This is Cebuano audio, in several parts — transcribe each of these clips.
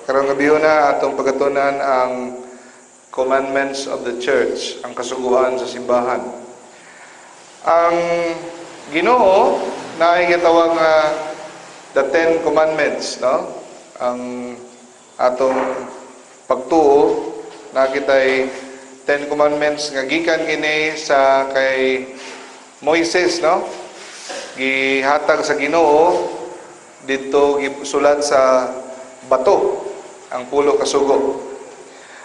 Karong gabiuna, atong pagatunan ang commandments of the church, ang kasuguan sa simbahan. Ang Ginoo naay gitawag nga the Ten Commandments, no? Ang atong pagtuo naa kitay Ten Commandments nga gikan kini sa kay Moises, no? Gihatag sa Ginoo didto, gisulat sa bato ang Pulo ka Sugo.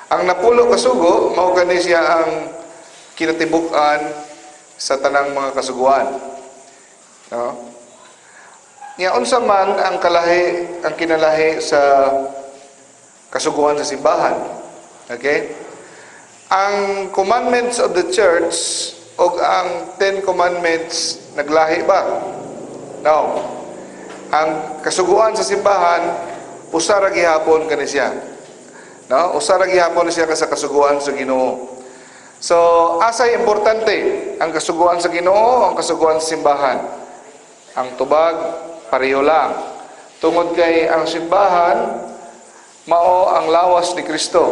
Ang napulo ka sugo mao kani siya ang kinatibuk-an sa tanang mga kasuguan. No? Nya unsa man ang kalahi, ang kinalahi sa kasuguan sa simbahan? Okay? Ang commandments of the church o ang Ten Commandments, naglahi ba? No. Ang kasuguan sa simbahan, usa ra gihapon kani siya. No? Usa ra gihapon siya sa kasuguan sa Ginoo. So, asay importante ang kasuguan sa Ginoo, ang kasuguan sa simbahan? Ang tubag, pareho lang. Tungod kay ang simbahan mao ang lawas ni Kristo,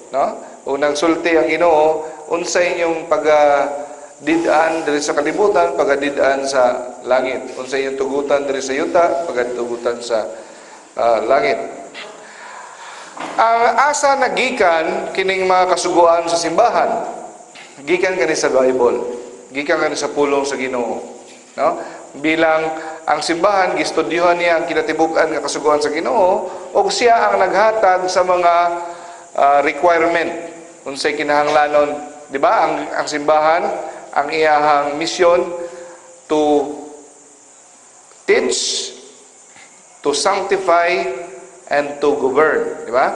no? Ug nagsulti ang Ginoo, unsay inyong pagadid-an diri sa kalibutan, pagadid-an sa langit. Unsay inyong tugutan diri sa yuta, pagatugutan sa langit. Ang asa nagikan kining mga kasuguan sa simbahan? Gikan kani sa Bible. Gikan kani sa pulong sa Ginoo. No? Bilang ang simbahan, gistudyuhan niya ang kinatibuk-an nga kasuguan sa Ginoo ug siya ang naghatag sa mga requirement unsay kinahanglanon, di ba? Ang simbahan, ang iyahang mission, to teach, to sanctify and to govern, di ba?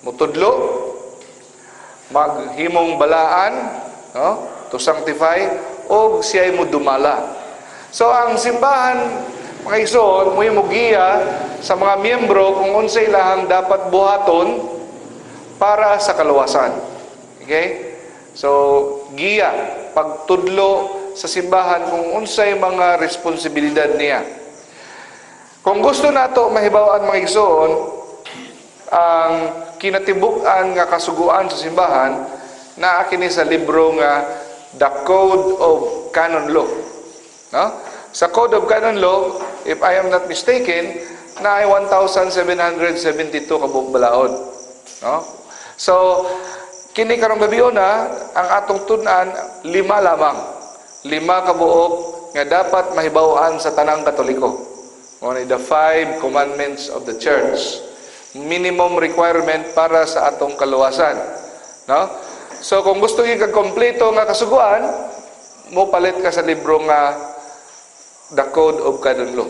Mutudlo, maghimong balaan, no? To sanctify, o siya'y mudumala. So ang simbahan, mga igsoon, mo'y mugiya sa mga miyembro kung unsay ilahang dapat buhaton para sa kaluwasan. Okay? So, giya, pagtudlo sa simbahan kung unsay mga responsibilidad niya. Kung gusto nato mahibaw-an, mga igsoon, ang kinatibuk-an nga kasuguan sa simbahan, naa kini sa libro nga The Code of Canon Law. No? Sa Code of Canon Law, if I am not mistaken, naay 1,772 kabuok balaod. No? So, kini karong gabiuna, ang atong tun-an, lima lamang. Lima kabuok nga dapat mahibaw-an sa tanang Katoliko. Mao ni the five commandments of the church. Minimum requirement para sa atong kaluwasan. No? So kung gusto niyo kag kompleto nga kasuguan, mo palit ka sa libro nga The Code of Canon Law.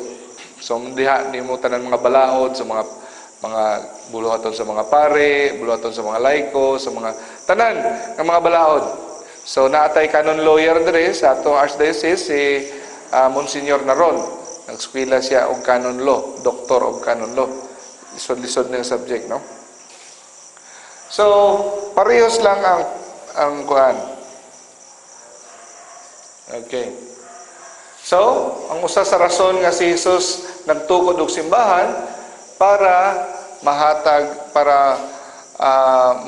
So diha nimo tanan mga balaod sa mga buluhaton sa mga pare, buluhaton sa mga laiko, sa mga tanan nga mga balaod. So naa tay canon lawyer diri sa atong archdiocese, si Monsignor Naron. Nagskwela siya og canon law, doctor of canon law. Lisod-lisod ng subject, no? So, parehos lang ang kuan. Okay. So, ang usa sa rason nga si Jesus nagtukod og simbahan, para mahatag, para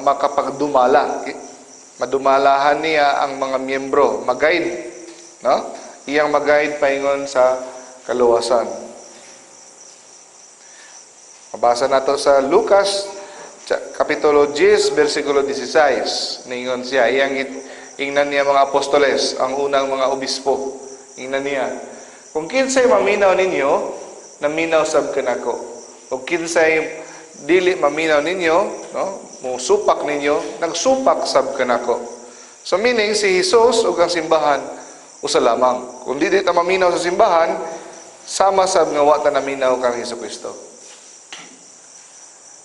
makapagdumala. Madumalahan niya ang mga miyembro, mag-guide, no? Iyang mag-guide paingon sa kaluwasan. Mabasa nato sa Lucas Kapitulo 10, versikulo 16. Ningon siya, iyang ingnan niya mga apostoles, ang unang mga obispo. Ingnan niya, "Kung kinsay maminaw ninyo, naminaw sab kanako. Kung kinsay dili maminaw ninyo, no, musupak ninyo, nagsupak sab kanako." So meaning, si Jesus ug ang simbahan usa lamang. Kung dili ta maminaw sa simbahan, sama sab nga wa ta naminaw kang Hesukristo.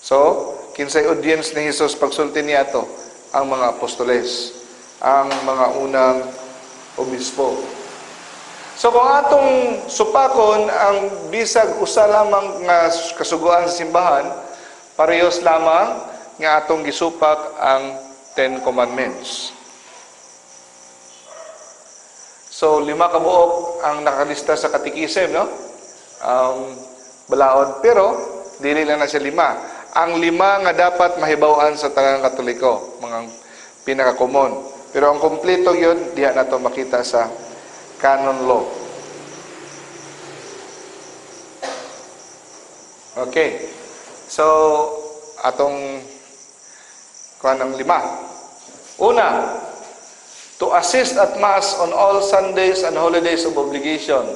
So, kinsay audience ni Jesus pagsulti niya ato? Ang mga apostoles, ang mga unang obispo. So kung atong supakon ang bisag usa lamang nga kasuguan sa simbahan, parehos lamang nga atong gisupak ang Ten Commandments. So lima ka buok ang nakalista sa katikisem, no? Balaod, pero dili lang na siya lima. Ang lima nga dapat mahibaw-an sa tanang Katoliko, mga pinaka-common. Pero ang kompleto yun, diha nato makita sa canon law. Okay. So, atong kuan ang lima. Una, to assist at Mass on all Sundays and holidays of obligation.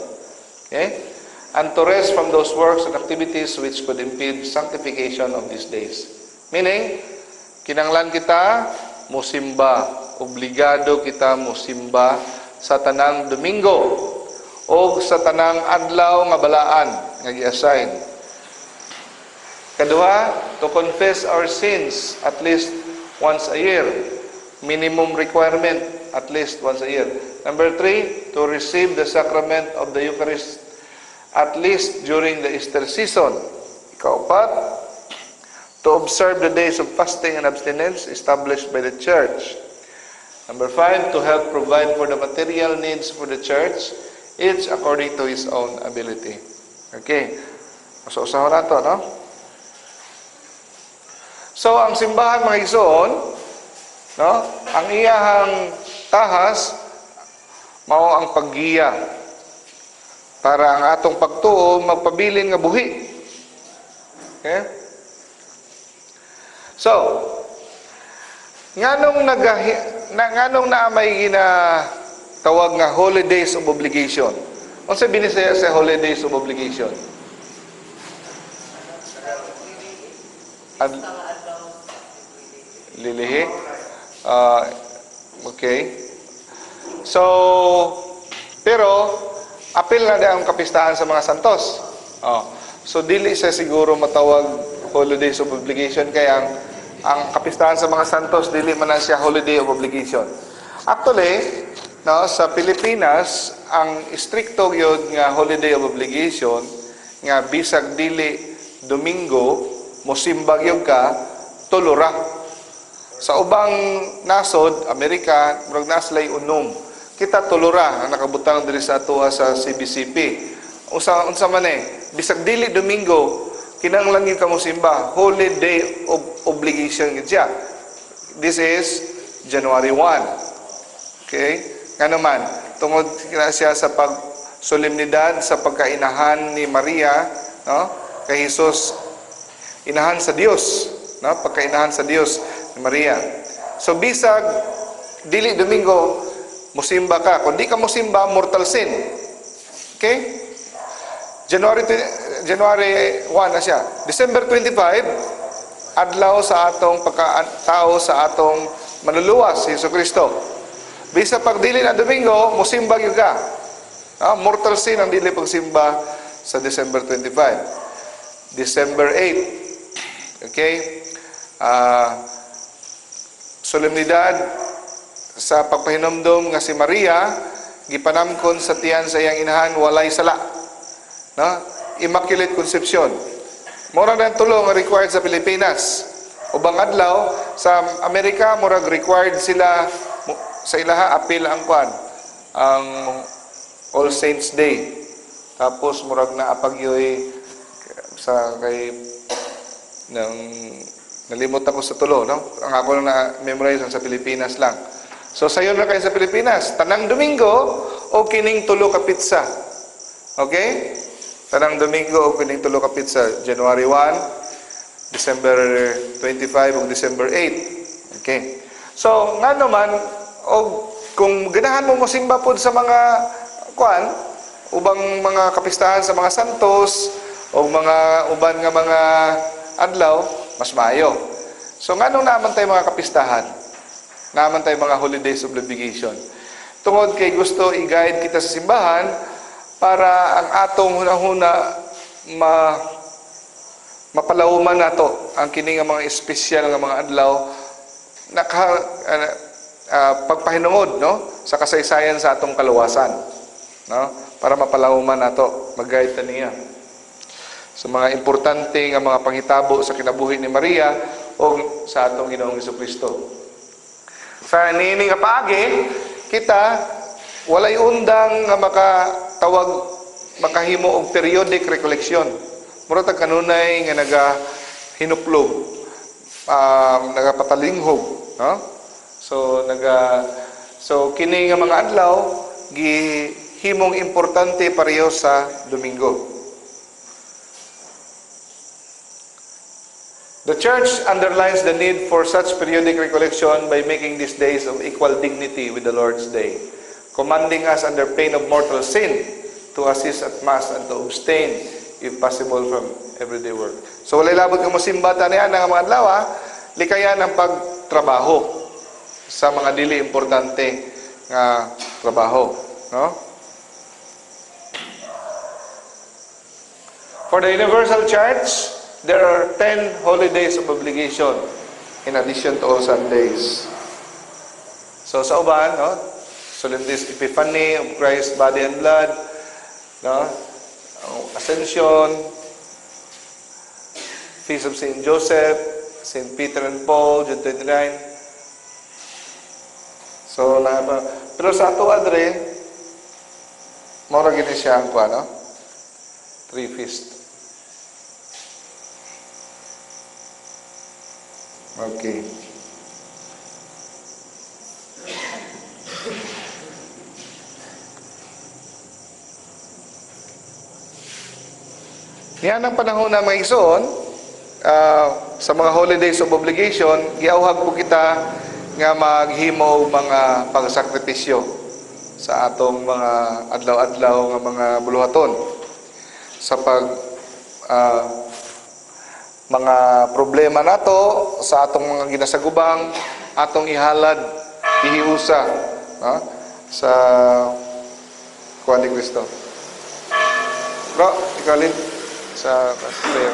Okay? And to rest from those works and activities which could impede sanctification of these days. Meaning, kinanglan kita musimba, obligado kita musimba sa tanang Domingo o sa tanang adlaw nga balaan nga gi-assign. Kaduha, to confess our sins at least once a year. Minimum requirement, at least once a year. Number three, to receive the sacrament of the Eucharist at least during the Easter season. Ikaupat, to observe the days of fasting and abstinence established by the Church. Number five, to help provide for the material needs for the Church, each according to his own ability. Okay. So, usahon nato, no? So, ang simbahan, mga igsoon, no? Ang iyahang tahas mao ang paggiya para ang atong pagtuo magpabilin nga buhi. Okay? So, nganong naa may ginatawag nga holidays of obligation? Unsa binisaya sa holidays of obligation? Lilihi? Okay. So, pero apil na ang kapistahan sa mga santos. Oh. So dili siya siguro matawag holidays of obligation kay ang kapistahan sa mga santos dili man na siya holiday of obligation. Actually, no, sa Pilipinas ang istrikto gyud nga holiday of obligation nga bisag dili Domingo mosimba gyud ka, tulo ra. Sa ubang nasod, Amerika, murag naa sila'y unom. Kita tulo ra ang nakabutang diri sa atoa sa CBCP. Unsa man eh, bisag dili Domingo, kinahanglan gyud ka mosimba, holiday of obligation gyud siya. This is January 1. Okay? Ngano man, tungod kina siya sa pag solemnidad sa pagkainahan ni Maria, no? Kay Jesus, inahan sa Dios, no? Pagkainahan sa Dios ni Maria. So bisag dili Domingo, musimba ka. Kung di ka musimba, mortal sin. Okay? January 1 na siya. December 25, adlaw sa atong pagkatao sa atong manluluwas, si Hesus Kristo. Bisa pag dili na Domingo, musimba gyud ka. Mortal sin ang dili pagsimba sa December 25. December 8. Okay? Solemnidad sa pagpahinomdom nga si Maria gipanamkon sa tiyan sa iyang inahan walay sala. No? Immaculate Conception. Mura na ang tulo nga required sa Pilipinas. Ubang adlaw sa Amerika murag required sila sa ilaha apil ang kwan, ang All Saints Day. Tapos murag na apagyoy sa kay ng nalimot ako sa tulo, no? Ang ako lang na memorize ang sa Pilipinas lang. So sayon na kayo sa Pilipinas, tanang Domingo o kining tulo ka pizza. Okay? Tanang Domingo o kining tulo ka pizza, January 1, December 25 ug December 8. Okay. So nga naman og kung ganahan mo mosimba pod sa mga kuan, ubang mga kapistahan sa mga santos o mga uban nga mga adlaw, mas maayo. So nganong naaman tayo mga kapistahan? Naaman tayo mga holidays of obligation. Tungod kay gusto i-guide kita sa simbahan para ang atong hunahuna mapalawman nato ang kini nga mga espesyal nga mga adlaw naka pagpahinungod, no, sa kasaysayan sa atong kaluwasan, no, para mapalawman nato, mag-guide ta niya sa mga importante nga mga panghitabo sa kinabuhi ni Maria o sa atong Ginoong Hesukristo. Sa niini nga paagi, kita walay undang nga makatawag, makahimo og periodic recollection. Mura tag kanunay nga nagahimo hinuplob, nagapatalinghog, no? So so kini nga mga adlaw gihimong importante pareho sa Domingo. The Church underlines the need for such periodic recollection by making these days of equal dignity with the Lord's Day, commanding us under pain of mortal sin to assist at Mass and to abstain, if possible, from everyday work. So walay labot nga mosimba tanian nga mga adlaw, likayan ang pagtrabaho sa mga dili importante nga trabaho, no? For the Universal Church, there are 10 holidays of obligation in addition to all Sundays. So sa uban, no, Solemnities Epiphany of Christ's body and blood, no, Ascension, Feast of Saint Joseph, Saint Peter and Paul, June 29. So na, pero sa ato adre, mao ra gini siya ang kuan, no? Three feast. Okay. Niyan ang panahon na mga igsoon, sa mga holidays of obligation, giauhag po kita nga maghimo og mga pagsakripisyo sa atong mga adlaw-adlaw nga mga buluhaton sa pag mga problema nato sa atong mga ginasagubang, atong ihalad, ihiusa, no? Sa kuan ni Kristo. Bro, ikaw lead sa prayer.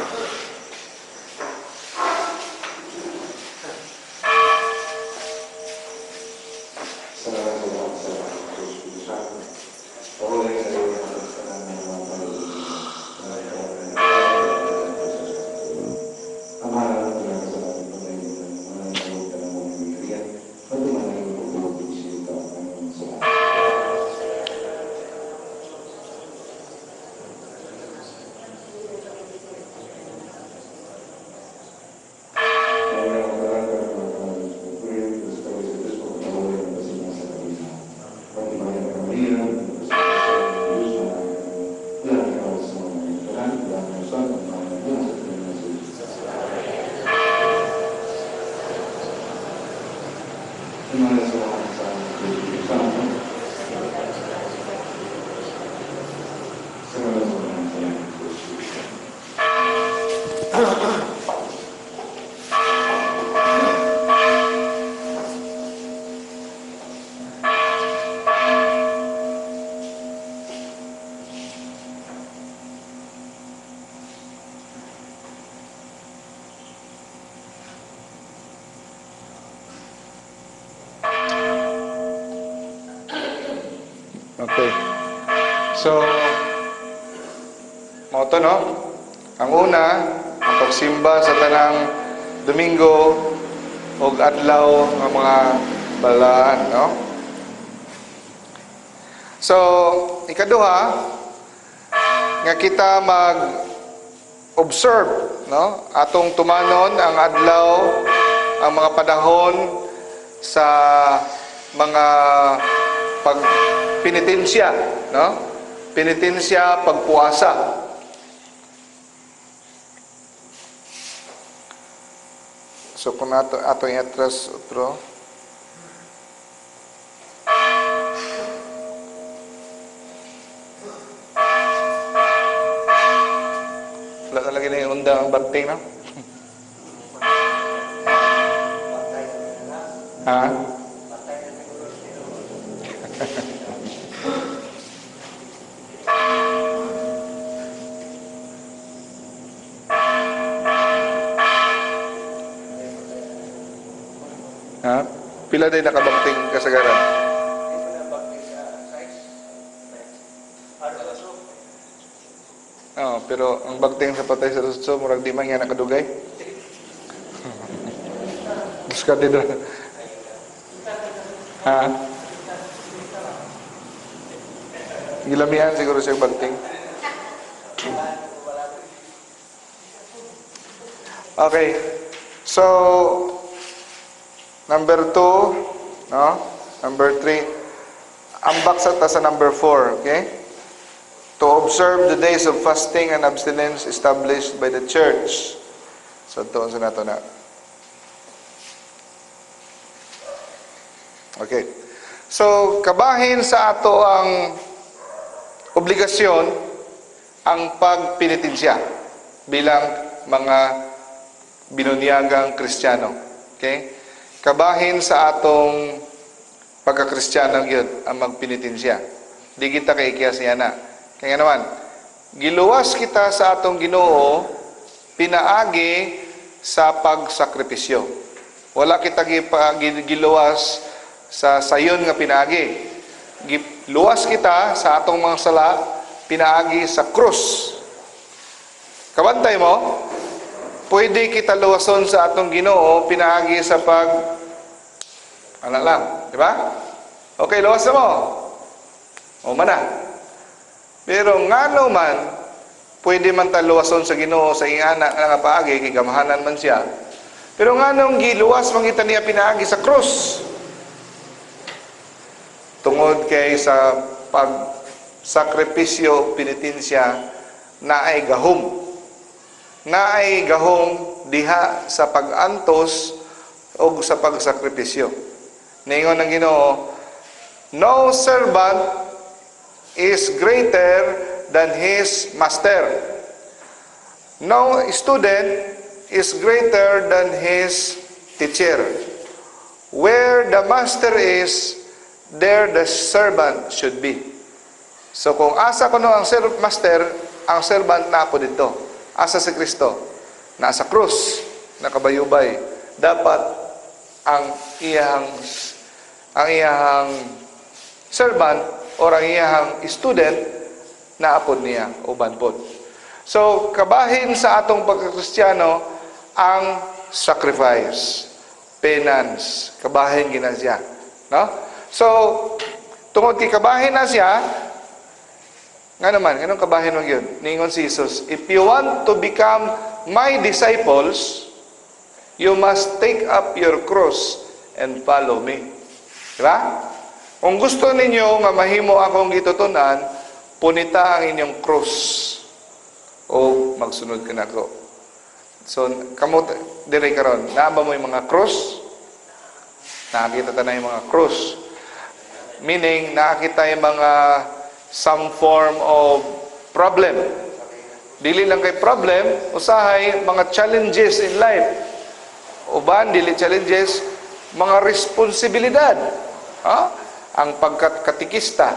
Okay. So, mao to, no? Ang una, ang pagsimba sa tanang Domingo og adlaw nga mga balaan, no? So, ikaduha, nga kita mag-observe, no? Atong tumanon ang adlaw, ang mga panahon sa mga pagpenitensya, no? Penitensya, pagpuasa. So kung ato atong i-atras otro. Wala talaga na yung undang ang banting, no? Ha? Ha? Pila day nakabangting kasagaran? Oh, pero ang bagting sa patay sa Rusyo, murag di man nga nakadugay. Diskarte dra. Ha? Gilamihan siguro siya bagting. Okay. So, number 2, no? Number 3. Ambak sa ta sa number 4, okay? To observe the days of fasting and abstinence established by the church. So, tuon sa nato na. Okay. So, kabahin sa ato ang obligasyon ang pagpenitensya bilang mga binunyagang Kristiyano. Okay? Kabahin sa atong pagkakristyano gyud ang magpenitensya. Di kita kay kiyas niya na. Kaya naman, giluwas kita sa atong Ginoo pinaagi sa pagsakripisyo. Wala kita giluwas sa sayon nga pinaagi. Giluwas kita sa atong mga sala pinaagi sa krus. Kabantay mo, pwede kita luwason sa atong Ginoo pinaagi sa pag ano lang, di ba? Okay, luwas na mo. O man na. Pero ngano man, pwede man ta luwason sa Ginoo sa ingana nga paagi kay gamahanan man siya. Pero nganong giluwas man kita niya pinaagi sa krus? Tungod kay sa pagsakripisyo, penitensya, naay gahom. Naay gahom diha sa pag-antos o sa pagsakripisyo. Ningon ng Ginoo, no servant is greater than his master. No student is greater than his teacher. Where the master is, there the servant should be. So kung asa kuno ang master, ang servant na po dito. Asa si Kristo? Nasa krus, nakabayubay. Dapat ang iyahang servant or ang iyahang student naapod niya uban pod. So kabahin sa atong pagkakristyano ang sacrifice, penance, kabahin gina siya, no? So tungod kay kabahin na siya, nga naman, ganun kabahin mo yun? Ningon si Jesus, if you want to become my disciples, you must take up your cross and follow me. Diba? Kung gusto ninyo nga mahimo akong gitutunan, punita ang inyong cross o magsunod ka na ako. So, kamo dire karon, naa ba mo yung mga cross? Nakakita ta na yung mga cross. Meaning, nakakita yung mga some form of problem. Dili lang kay problem, usahay mga challenges in life. Uban, dili challenges, mga responsibilidad. Ha? Ang pagkatikista,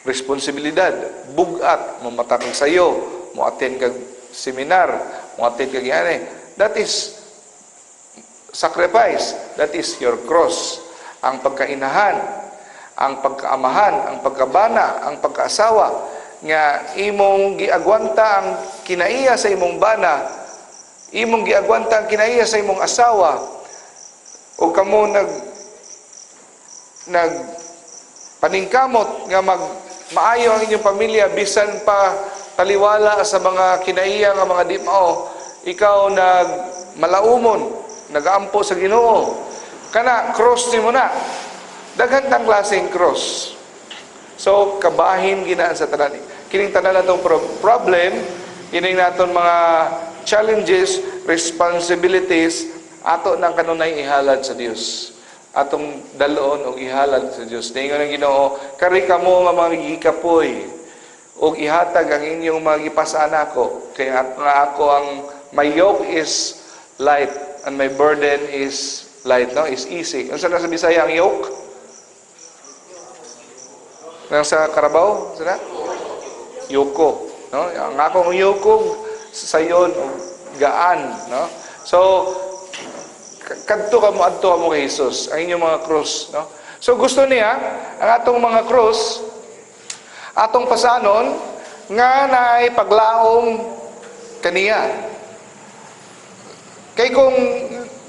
responsibilidad, bugat, mamatang sayo, mo-attend kag seminar, mo-attend kag yan. That is sacrifice. That is your cross. Ang pagkainahan, ang pagkaamahan, ang pagkabana, ang pagkaasawa, nga imong giagwanta ang kinaiya sa imong bana, imong giagwanta ang kinaiya sa imong asawa, o kamo nag paningkamot nga mag maayo ang inyong pamilya bisan pa taliwala sa mga kinaiya nga mga di mao, ikaw nag malaumon, nagaampo sa Ginoo. Kana cross nimo na. Daghan tang klaseng cross. So kabahin ginaan sa tanan. Kining tanan natong problem, kining naton mga challenges, responsibilities, ato nang kanunay ihalad sa Dios. Atong daloon og ihalad sa Dios. Ningon ang Ginoo, kari kamo nga mga gikapoy og ihatag ang inyong mga gipasaan ako. Kay nga ako ang my yoke is light and my burden is light, no? Is easy. Unsa na sa Bisaya ang yoke? Nang sa Carabao, sila? Yoko, no? Ang akong yoko sayon og gaan, no? So kadto ka mo, adto ka mo kay Jesus, ang inyong mga cross, no? So gusto niya ang atong mga cross atong pasanon nga naay paglaom kaniya. Kay kung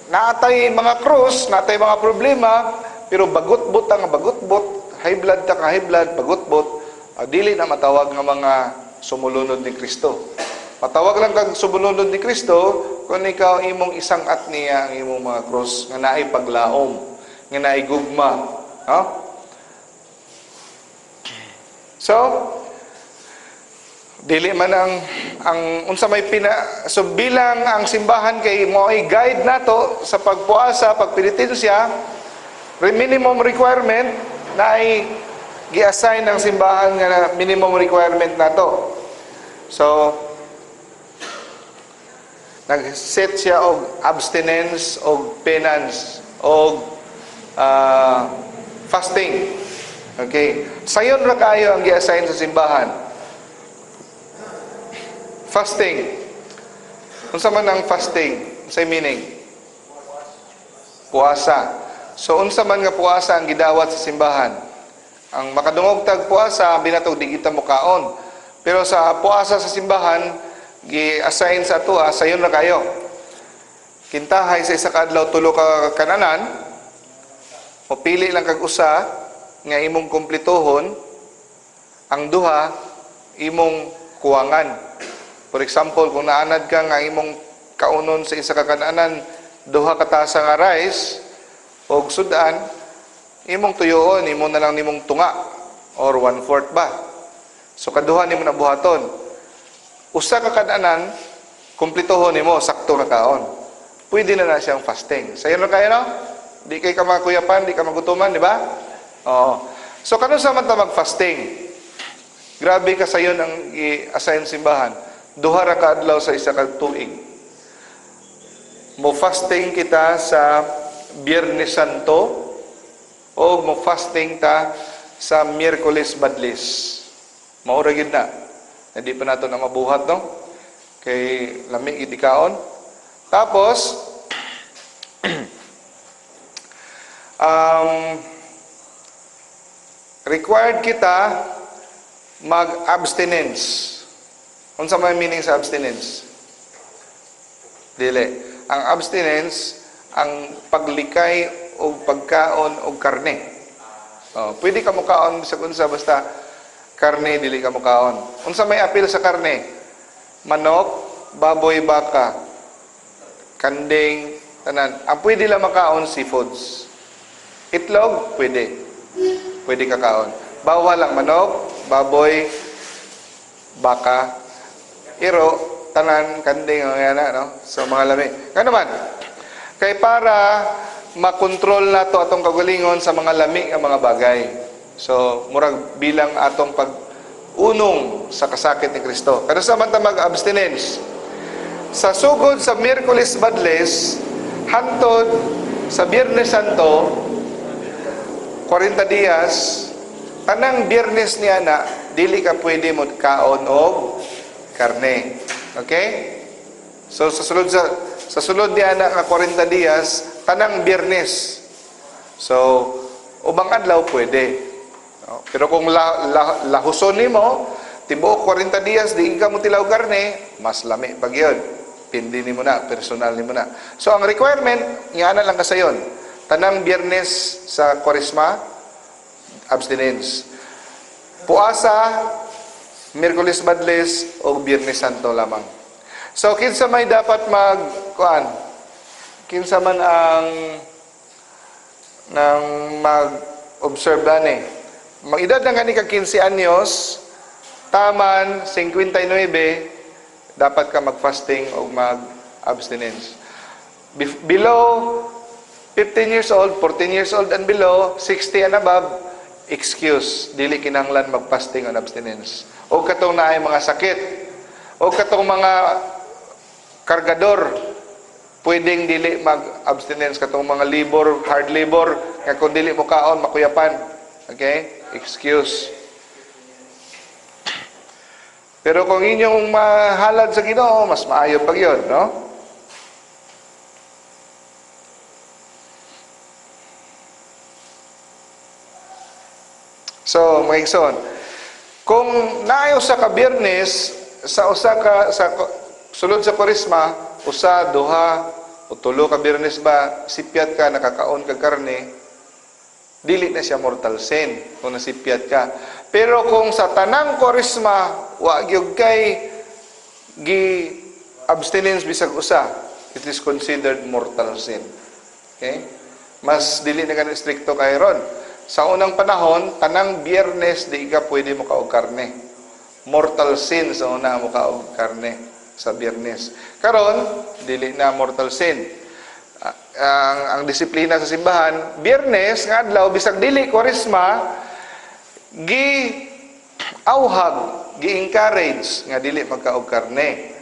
naatay mga cross, naatay mga problema, pero bagutbot ang bagutbot, high blood ta ka high blood, bagutbot, dili na matawag nga mga sumulunod ni Kristo. Matawag lang kag sumulunod ni Kristo Kung ikaw imong isang-at niya ang imong mga krus nga naay paglaom, nga naay gugma, no? So, dili man ang unsa may pina, so bilang ang simbahan kay mo'y guide nato sa pagpuasa, pagpenitensya, minimum requirement na ay gi-assign ng simbahan nga na minimum requirement nato. So nag-set siya og abstinence og penance og fasting. Okay. Sayon ra kayo ang gi-assign sa simbahan. Fasting. Unsa man ang fasting? Unsay meaning? Puasa. So unsa man nga puasa ang gidawat sa simbahan? Ang makadungog tag puasa binatog di kita mokaon. Pero sa puasa sa simbahan gi-assign sa atoa, sayon ra kayo. Kintahay sa isa ka adlaw tulo ka kananan, o pili lang kag usa nga imong kumpletohon, ang duha imong kuwangan. For example, kung naanad ka nga imong kaunon sa isa ka kananan duha ka tasa nga rice og sudan, imong tuyoon, imo na lang nimong tunga or 1/4 ba. So kaduha nimo na buhaton. Usa ka kananan kumpletohon nimo sakto nga kaon. Pwede na na siyang fasting. Sayon ra kayo, no? Di kay ka makuyapan, di ka magutuman, di ba? Oo. So kanus-a man ta mag-fasting? Grabe ka sayon ang i-assign simbahan. Duha ra ka adlaw sa isa ka tuig. Mo fasting kita sa Biyernes Santo o mo fasting ta sa Miyerkules Badlis. Mao ra gyud na. Hindi pa nato na mabuhat, no? Kay lami gid ikaon. Tapos required kita mag-abstinence. Unsa may meaning sa abstinence? Dili. Ang abstinence ang paglikay og pagkaon og karne. Oh, pwede ka mokaon bisag unsa basta karne dili ka mokaon. Unsa may apil sa karne? Manok, baboy, baka, kanding, tanan. Ang pwede lang makaon seafoods. Itlog, pwede. Pwede ka kaon. Bawal ang manok, baboy, baka, iro, tanan, kanding, ang yan na, no? So, mga lami. Kano man? Kay para makontrol nato atong kagalingon sa mga lami nga mga bagay. So, murag bilang atong pag-unong sa kasakit ni Kristo. Kano sa man ta mag-abstinence? Sa sugod sa Miyerkules Badles, hantod sa Biyernes Santo, 40 dias, tanang Biyernes niya na, dili ka pwede mo kaon og karne. Okay? So sa sulod niya na nga 40 dias, tanang Biyernes. So ubang adlaw pwede. No? Pero kung lahuson nimo, tibuok 40 dias di ka mo tilaw karne, mas lami pag yun. Pindi nimo na, personal nimo na. So ang requirement, nga na lang kasayon. Tanang Biyernes sa Kwaresma, abstinence. Puasa, Miyerkules Badles o Biyernes Santo lamang. So kinsa may dapat mag kuan? Kinsa man ang nang mag-observe ani? Mag-edad na gani kag 15 anyos, taman 59, dapat ka mag-fasting o mag-abstinence. Below 15 years old, 14 years old and below, 60 and above, excuse, dili kinahanglan mag-fasting and abstinence. O katong naay mga sakit, o katong mga kargador, pwedeng dili mag-abstinence, katong mga labor, hard labor, nga kung dili mo kaon, makuyapan. Okay? Excuse. Pero kung inyong mahalad sa Ginoo, mas maayo pag yun, no? So, mga igsoon, kung naay usa ka Biyernes sa usa ka sa sulod sa Kwaresma, usa, duha o tulo ka Biyernes ba, sipyat ka, nakakaon kag karne, dili na siya mortal sin kung nasipyat ka. Pero kung sa tanang Kwaresma wa gyud kay gi abstinence bisag usa, It is considered mortal sin. Okay? Mas dili na ganun strikto kay ron. Sa unang panahon, tanang Biyernes di ka pwede mo kaog karne. Mortal sin sa una mo kaog karne sa Biyernes. Karon, dili na mortal sin. Ang disiplina sa simbahan, Biyernes nga adlaw bisag dili Kwaresma, gi auhag, gi-encourage nga dili magkaog karne.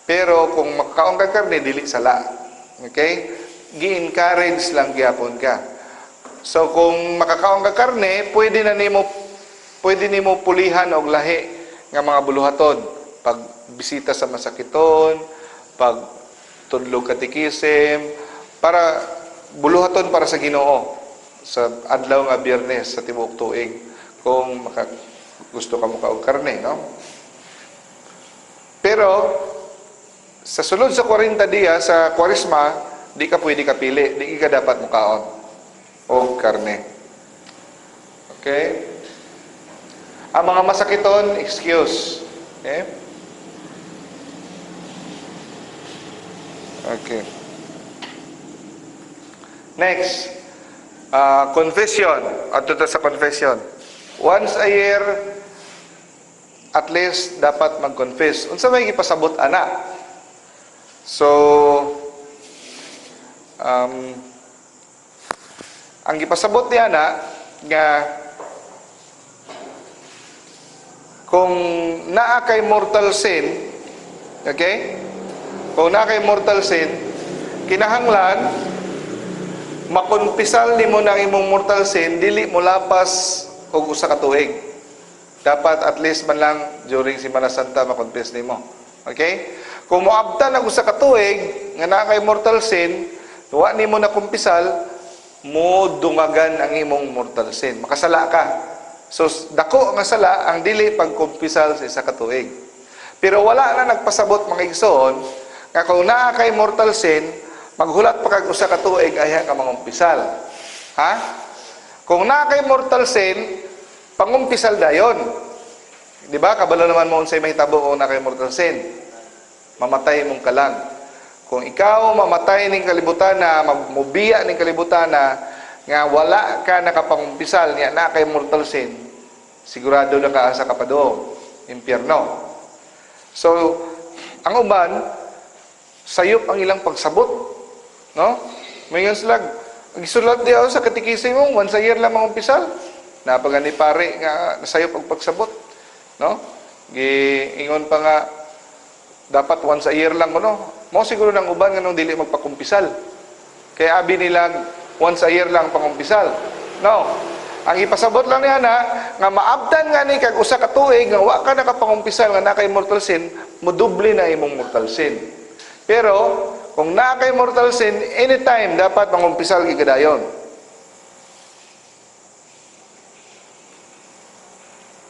Pero kung magkaon ka karne, dili sala. Okay? Gi-encourage lang gyapon ka. So kung makakaon ka karne, pwede nimo pulihan og lahi nga mga buluhaton, pag bisita sa masakiton, pag tudlog katikisim, para buluhaton para sa Ginoo sa adlaw nga Biyernes sa tibuok tuig kung gusto ka mokaog karne, no? Pero sa sulod sa 40 diya sa Kwaresma, di ka pwede kapili, di ka dapat mukaon og karne. Okay? Ang mga masakiton, excuse. Okay? Okay. Next, confession. Adto ta sa confession. Once a year, at least dapat mag-confess. Unsa may gipasabot ana? So, ang gipasabot niya na nga kung naa kay mortal sin, okay? Kung naa kay mortal sin, kinahanglan makumpisal nimo na ang imong mortal sin, dili mo lapas og usa ka tuig. Dapat at least man lang during Semana Santa makonfess nimo. Okay? Kung moabtan ang usa ka tuig nga naa kay mortal sin, wa nimo na kumpisal, mo dungagan ang imong mortal sin. Makasala ka. So dako nga sala ang dili pagkumpisal sa isa ka tuig. Pero wala na nagpasabot, mga igsoon, nga kung naa kay mortal sin, maghulat pa kag usa ka tuig ayha ka mangumpisal. Ha? Kung naa kay mortal sin, pangumpisal dayon. Di ba? Kabalo naman mo unsay mahitabo kung naa kay mortal sin. Mamatay mong kalag. Kung ikaw mamatay ning kalibutan na, mubiya ning kalibutan na, nga wala ka nakapangumpisal, niya na kay mortal sin, sigurado na ka sa kapadong, impyerno. So, ang uban, sayop ang ilang pagsabot. No? May nga sila, gisulat diya sa katikising mo, once a year lang mangumpisal. Napagani pare nga nasayop ang pagsabot. No? Giingon pa nga, dapat once a year lang kuno. Mo siguro ng uban nga nung dili magpakumpisal. Kaya abi nila once a year lang pangumpisal. No. Ang ipasabot lang niya na nga maabtan nga ni kag usa ka tuig nga wa ka nakapangumpisal nga naa kay mortal sin, modoble na imong mortal sin. Pero kung naa kay mortal sin, anytime dapat mangumpisal gid kadayon.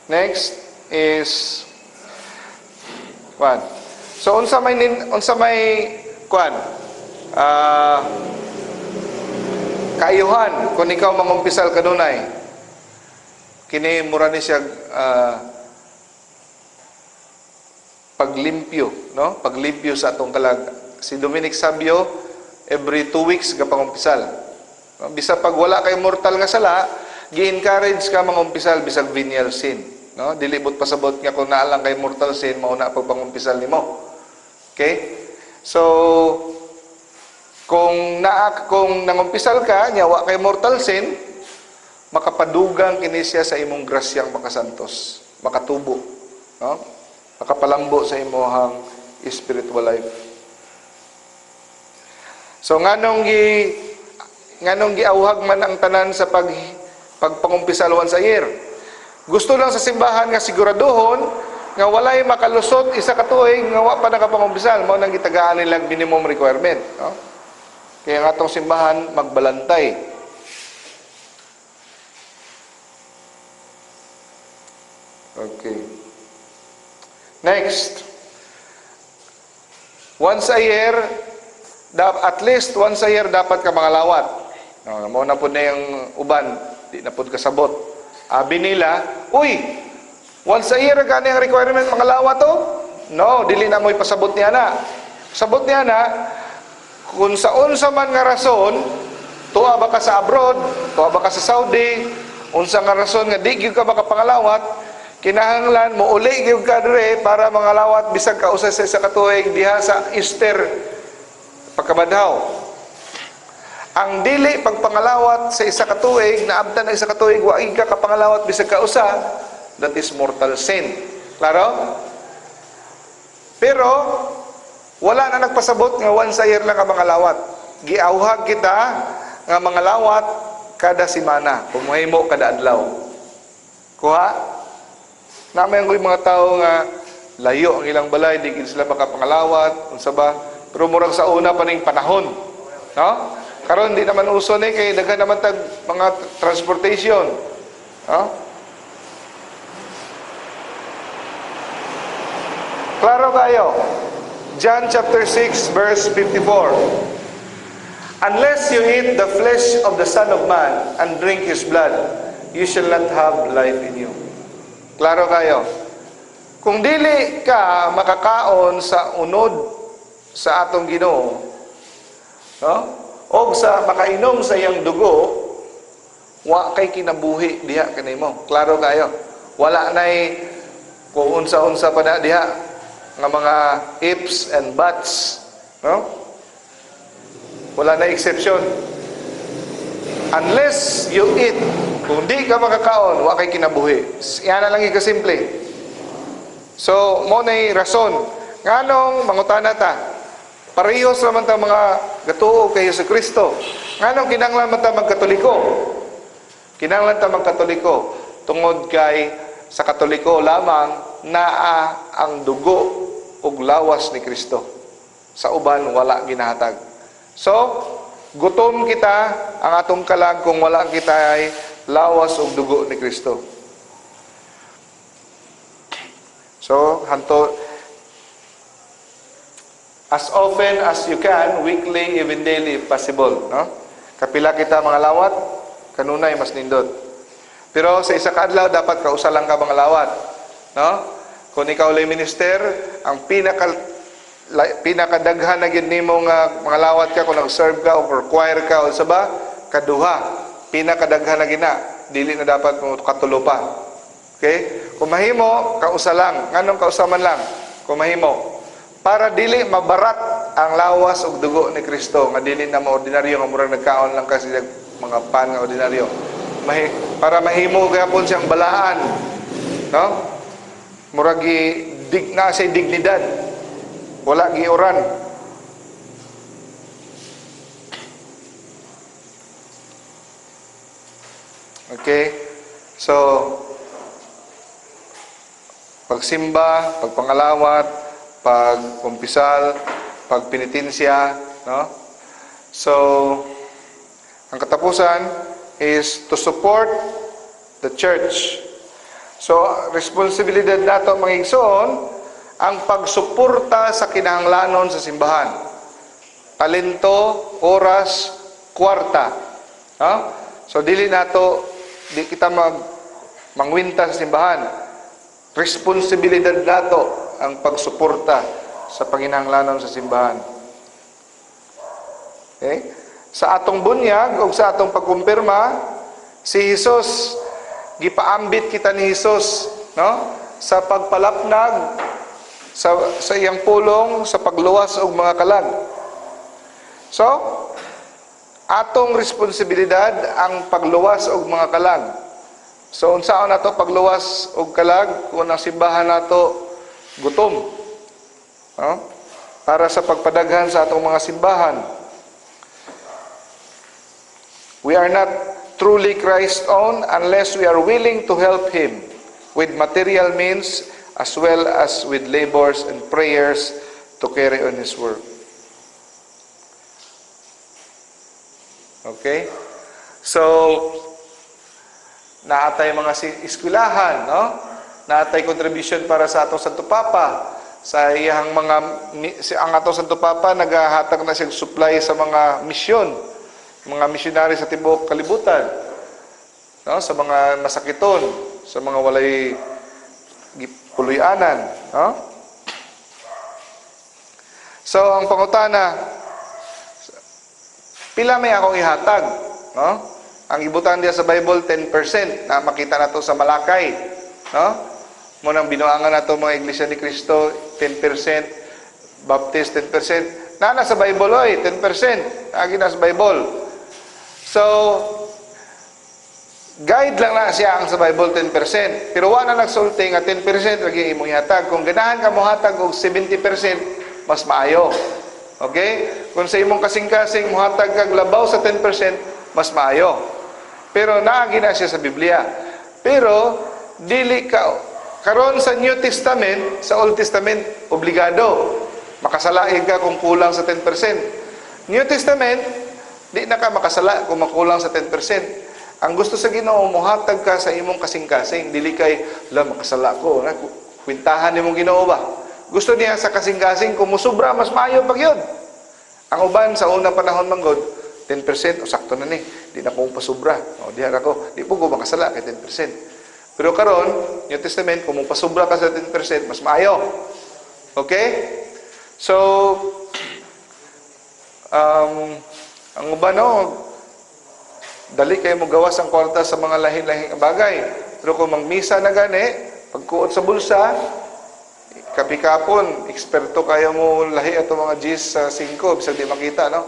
Next is one. So unsa may kwan? Kaayuhan kung ikaw mangumpisal kanunay. Kini mura ni siya paglimpyo, no? Paglimpyo sa atong kalag. Si Dominic Savio every 2 weeks gapangumpisal. No? Bisag pag wala kay mortal nga sala, gi-encourage ka mangumpisal bisag venial sin, no? Dili bot pasabot nga kung naa lang kay mortal sin mao na pagpangumpisal nimo. Okay? So kung nangumpisal ka nya wa kay mortal sin, makapadugang kini siya sa imong grasyang makasantos, makatubo, no? Makapalambo sa imong spiritual life. So nganong giauhag man ang tanan sa pagpangumpisal once a year? Gusto lang sa simbahan nga siguraduhon nga walay makalusot isa ka tuig nga wa pa nakapangumpisal, mao nang gitagaan nilang minimum requirement, no? Kaya nga atong simbahan magbalantay. Okay. Next. Once a year, at least once a year dapat ka mangalawat. No, mao na pud na yung uban, di na pud kasabot. Abi nila, uy, once a year gani ang requirement mangalawat to? No, dili na mo ipasabot niya na. Sabot niya na, Kung sa unsa man nga rason, tuwa ba ka sa abroad, tuwa ba ka sa Saudi, unsa nga rason nga di gyud ka makapangalawat, kinahanglan mo uli gyud ka dire para mangalawat bisag kausa sa isa ka tuig diha sa Easter pagkabadhaw. Ang dili pagpangalawat sa isa ka tuig, naabtan ang isa ka tuig, wa ka kapangalawat bisag kausa, that is mortal sin. Klaro? Pero wala na nagpasabot nga once a year lang ka mangalawat. Giawhag kita nga mangalawat kada semana, kung mahimo kada adlaw. Kuha? Namay ang mga tao nga layo ang ilang balay, di gid sila makapangalawat, unsa ba? Pero murag sa una pa ning panahon, no? Karon di naman uso ni kay daghan naman tag mga transportation, no? Klaro kayo. John chapter 6 verse 54. Unless you eat the flesh of the Son of Man and drink His blood, you shall not have life in you. Klaro kayo. Kung dili ka makakaon sa unod sa atong Ginoo, no? Og sa makainom sa iyang dugo, wa kay kinabuhi diha kanimo. Klaro kayo. Wala nay kung unsa-unsa pa na diha nga mga ifs and buts, no? Wala na exception. Unless you eat, kung di ka makakaon, wa kay kinabuhi. Yan na lang yung kasimple. So, mo na'y rason. Nganong mangutana ta? Parehos naman ta mga gatuo kay Hesus Kristo. Nganong kinahanglan man ta magkatoliko? Kinahanglan ta magkatoliko tungod kay sa Katoliko lamang naa ang dugo ug lawas ni Kristo. Sa uban wala ginahatag. So, gutom kita ang atong kalag kung wala kita ay lawas ug dugo ni Kristo. So, hanto as often as you can, weekly, even daily if possible, no? Kapila kita mga lawat, kanunay mas nindot. Pero sa isa ka adlaw dapat kausa lang ka mga lawat, no? Kung ikaw lay minister, ang pinakadaghan na gid nimo nga mga lawat ka kung nag-serve ka o choir ka o sa ba, kaduha. Pinakadaghan na gina, dili na dapat mo katulo pa. Okay? Kung mahimo, kausa lang. Nganong kausa man lang? Kung mahimo, para dili mabarat ang lawas ug dugo ni Kristo, nga dili na maordinaryo nga murag nagkaon lang kasi mga pan nga ordinaryo. Para mahimo gayapon siyang balaan, no? Murag na siya dignidad. Wala giuran. Okay? So, pagsimba, pagpangalawat, pagkumpisal, pagpenitensya, no? So, ang katapusan is to support the church. So, responsibilidad nato mga igsoon ang pagsuporta sa kinahanglanon sa simbahan. Talento, oras, kwarta. No? So, dili nato, di kita mangwinta sa simbahan. Responsibilidad nato ang pagsuporta sa panginahanglanon sa simbahan. Okay? Sa atong bunyag o sa atong pagkumpirma, si Jesus, gipaambit kita ni Jesus, no? Sa pagpalapnag sa iyang pulong, sa pagluwas og mga kalag. So, atong responsibilidad ang pagluwas og mga kalag. So, unsaon nato pagluwas og kalag kung ang simbahan nato gutom, no? Para sa pagpadaghan sa atong mga simbahan. We are not truly Christ's own unless we are willing to help Him with material means as well as with labors and prayers to carry on His work. Okay? So, naatay mga eskwelahan, no? Naatay contribution para sa atong Santo Papa. Sa iyang mga, ang atong Santo Papa nagahatag na siyang supply sa mga misyon, mga misyonary sa tibuok kalibutan, no? Sa mga masakiton, sa mga walay puloy-anan, no? So, ang pangutana, Pila may akong ihatag, no? Ang ibutan diya sa Bible, 10% na makita nato sa Malakay, no? Mo nang binuangan nato mga Iglesia ni Cristo 10%, Baptist 10%. Naa na sa Bible oy, 10%. Agi na sa Bible. So, guide lang na siya ang sa Bible, 10%. Pero wa na nagsulti nga 10% lagi imong ihatag. Kung ganahan ka mohatag og 70%, mas maayo. Okay? Kung sa imong kasing-kasing mohatag kag labaw sa 10%, mas maayo. Pero naagi na siya sa Biblia. Pero dili ka karon sa New Testament, sa Old Testament obligado. Makasalaig ka kung kulang sa 10%. New Testament, di na ka makasala kung makulang sa 10%. Ang gusto sa Ginoo, mohatag ka sa imong kasing-kasing, dili kay la makasala ko, na kwintahan nimong Ginoo ba? Gusto niya sa kasing-kasing, kung musubra mas maayo pag yun. Ang uban sa unang panahon man gud, 10% o sakto na ni. Di na ko pasubra. O diha ra ko, di po ko makasala kay 10%. Pero karon, New Testament, kung pasubra ka sa 10%, mas maayo. Okay? So, ang uban, no, dali kayo mo gawas ang kwarta sa mga lahi-lahing bagay. Pero kung magmisa na gani, pagkuot sa bulsa, kapikapon, eksperto kayo mo lahi ato mga G's sa 5, bisag di makita, no?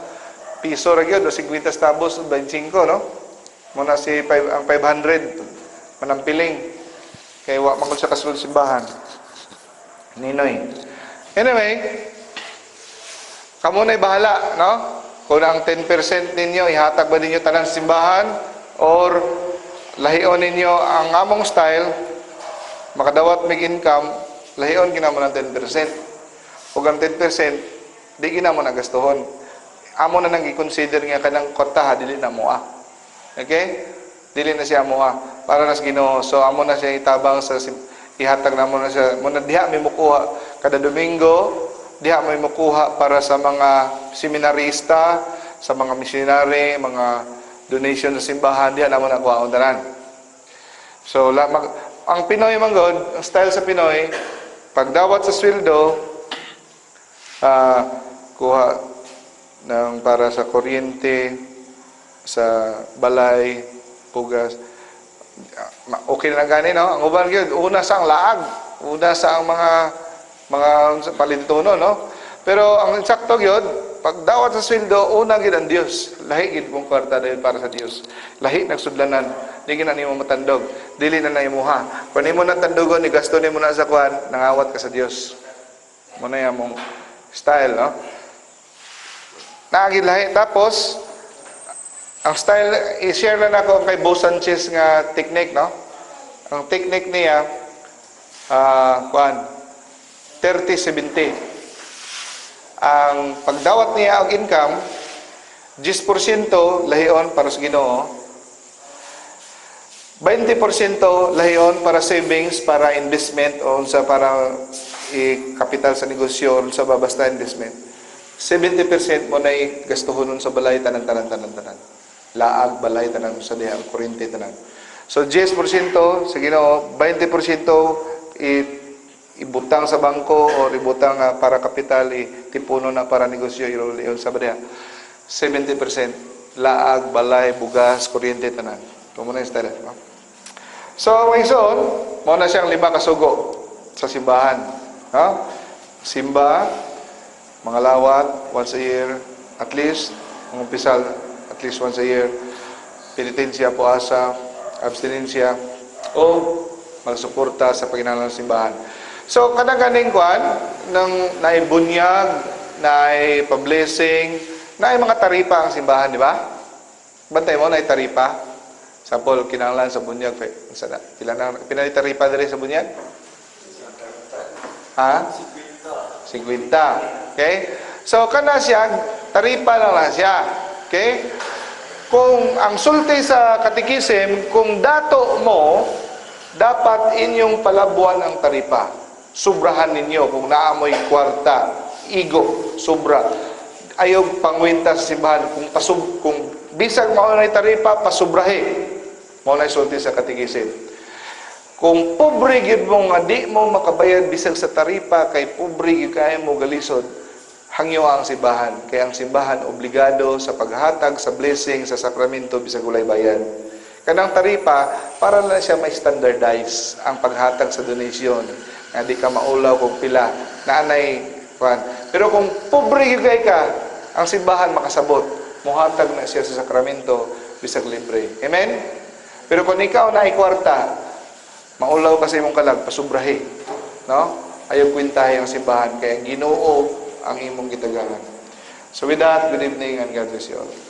Piso ra gyud o 50 centavos o 25, no? Muna si five, ang 500 manampiling. Kay wa man sa kasulod simbahan. Ninoy. Anyway, kamo na'y bahala, no? Kung ang 10% ninyo, ihatag ba ninyo tanan sa simbahan or lahion ninyo ang among style, makadawat mig income, lahion kinamo ng 10%. Ug ang 10%, di ginamo na gastuhon. Amo na nang gi-consider nga kanang kwartaha dili na moa. Okay? Dili na siya moa. Para nas Ginoo. So amo na siya itabang sa ihatag na mo na siya. Mo na diha may mukuha kada Domingo, diha may mukuha para sa mga seminarista, sa mga missionary, mga donation sa simbahan, diha na mo nakuha tanan. So la, ang Pinoy man gud, ang style sa Pinoy, pagdawat sa sweldo, kuha ng para sa kuryente, sa balay, pugas. Okay na gani, no? Ang uban gyud, una sa ang laag, una sa ang mga palintuno, no? Pero ang insakto gyud, pagdawat sa sweldo, una gyud ang Dios. Lahi gyud mong kwarta dahil para sa Dios. Lahi nagsudlanan, di gyud na nimo matandog, dili na na imuha. Kung nimo na tandugon, ni gasto nimo na sa kuan, nangawat ka sa Dios. Mo na mong style, no? Naagi lahi. Tapos, ang style, i-share lang ako kay Bo Sanchez nga technique, no? Ang technique niya, kuan, 30-70. Ang pagdawat niya og income, 10% lahion para sa Ginoo, 20% lahion para savings, para investment o sa para i-capital sa negosyo o sa basta investment. 70% mo na gastuhon nun sa balay, tanan, tanan, tanan, tanan. Laag, balay, tanan, sa diha, kuryente, tanan. So, 10% sa Ginoo, 20% ibutang sa bangko o ibutang para kapital, itipuno na para negosyo, iyon sa diha. 70% laag, balay, bugas, kuryente, tanan. Ito muna yung style. No? So, mga igsoon, mao na siyang lima kasugo sa simbahan. No? Simba, mga lawat, once a year, at least, ang umpisal, at least once a year, penitensya, puasa, abstinensya, o magsuporta sa paginahanglan ng simbahan. So, kanang ganing kwan, nang naibunyag, naay pa-blessing, naay mga taripa ang simbahan, di ba? Bantay mo, naay taripa. Sample, kinahanglan sa bunyag, sa na, pila na, pila na taripa diri sa bunyag? Ha? 50. Okay? So, kana siya, taripa lang na siya. Okay? Kung ang sulti sa katikisim, kung dato mo, dapat inyong palabuan ang taripa. Subrahan ninyo kung naamoy kwarta, igo, sobra. Ayaw pangwenta sa simbahan. Kung bisag mao na taripa, pasubrahe. Mao na sulti sa katikisim. Kung pobre gyud mo nga di mo makabayad bisag sa taripa kay pobre gyud kaayo mo galisod, Hangyo ang simbahan. Kaya ang simbahan obligado sa paghatag sa blessing sa sakramento bisag walay bayad. Kanang taripa, para lang siya may standardize ang paghatag sa donation. Nga di ka maulaw kung pila na anay kuan. Pero kung pobre gyud kay ka, ang simbahan makasabot. Muhatag na siya sa sakramento bisag libre. Amen? Pero kung ikaw naay kwarta, maulaw ka sa imong kalag, pasubrahe. No? Ayaw kwentahe ang simbahan kay ang Ginoo ang imong gitagaran. So with that, good evening and God bless you all.